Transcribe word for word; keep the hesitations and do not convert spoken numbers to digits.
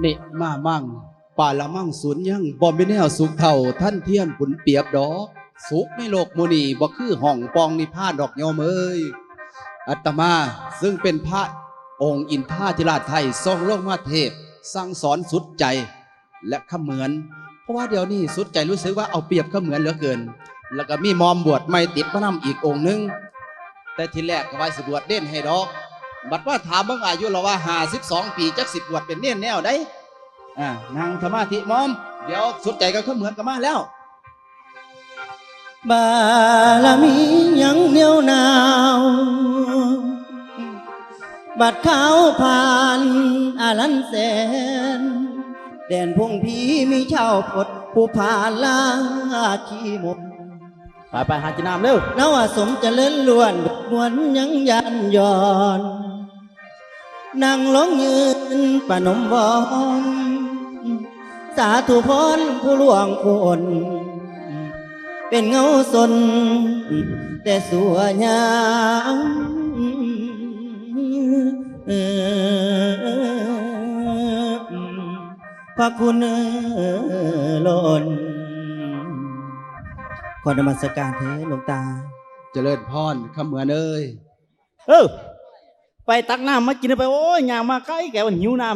นิมามัง ปาละมังสุญญัง บ่มีแนวสุขเท่าทันเทียนบุญเปรียบดอก สุขในโลกหมู่นี้บ่คือห้องปองนิพพานดอกโยมเอ้ย อาตมาซึ่งเป็นพระองค์อินทาธิราชไทยทรงลงมาเทศน์สั่งสอนสุดใจ และเขมือน เพราะว่าเดี๋ยวนี้สุดใจรู้สึกว่าเอาเปรียบเขมือนเหลือเกิน แล้วก็มีมอมบวชใหม่ติดมานำอีกองค์หนึ่ง แต่ทีแรกก็ว่าสิบวชเณรให้ดอก บัดว่าถามเบิ่งอายุแล้วว่าห้าสิบสองปี จักสิบวชเป็นเณรแนวใด อ่า นั่งสมาธิมอม เดี๋ยวสุดใจกับเขมือนก็มาแล้ว บารมียังเหนียวหนาว บัดขาวผ่านอาลันแสน แดนพงพีมีชาวพดผู้ผ่านลาขี้มน ไปไปหากินน้ำเร็ว นวสมเจริญล้วนมวลยังยานยอน นั่งลงยืนประนมวอน สาธุพรผู้หลวงคน เป็นเงาสน แต่สัวยาม พระคุณล้น ขอนมัสการเถอะหลวงตา เจริญพร เขมือนเอ้ย เออ ไปตักน้ำมากินไป โอ้ย ย่างมาไกลแกวันหิวน้ำ